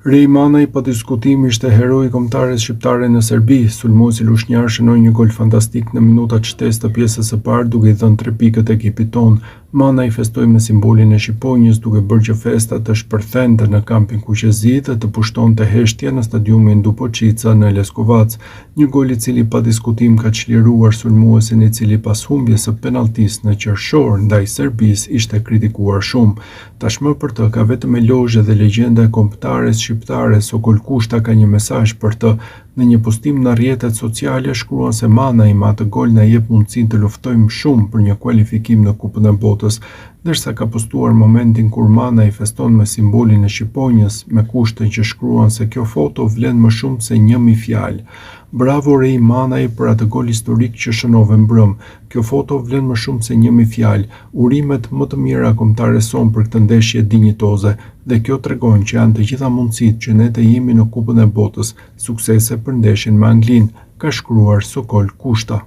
Rei Manaj pa diskutim ishte heroi i kombëtares shqiptare në Serbi. Sulmuesi lushnjar shënoi një gol fantastik në minutat shtesë të pjesës së parë duke i dhënë tre pikët ekipit tonë. Manaj festoi me simbolin e shqiponjës duke bërë që festa të shpërthente në kampin kuqezi dhe të pushtonte heshtja në stadiumin Duboçica në Leskovac. Një gol i cili pa diskutim ka çliruar sulmuesin i cili pas humbjes së penalltisë në qershor ndaj Serbisë ishte kritikuar shumë. Tashmë për të ka vetëm elozhe dhe legjenda e kombëtares shqiptare Sokol Kushta ka një mesazh për të. Në një postim në rrjetet sociale shkruan se Manaj me atë gol na jep mundësinë të luftojmë shumë për një kualifikim në Kupën e Botës. Ndërsa ka postuar momentin kur Manaj feston me simbolin e shqiponjës, me Kushtën që shkruan se kjo foto vlen më shumë se 1000 fjalë. Bravo Rei Manaj për atë gol historik që shënove mbrëmë. Kjo foto vlen më shumë se 1000 fjalë. Urimet më të mira kombëtares sonë për këtë ndeshje dinjitoze. Dhe kjo tregon që janë të gjitha mundësitë që ne të jemi në Kupën e Botës. Suksese për ndeshjen me Anglinë, ka shkruar Sokol Kushta.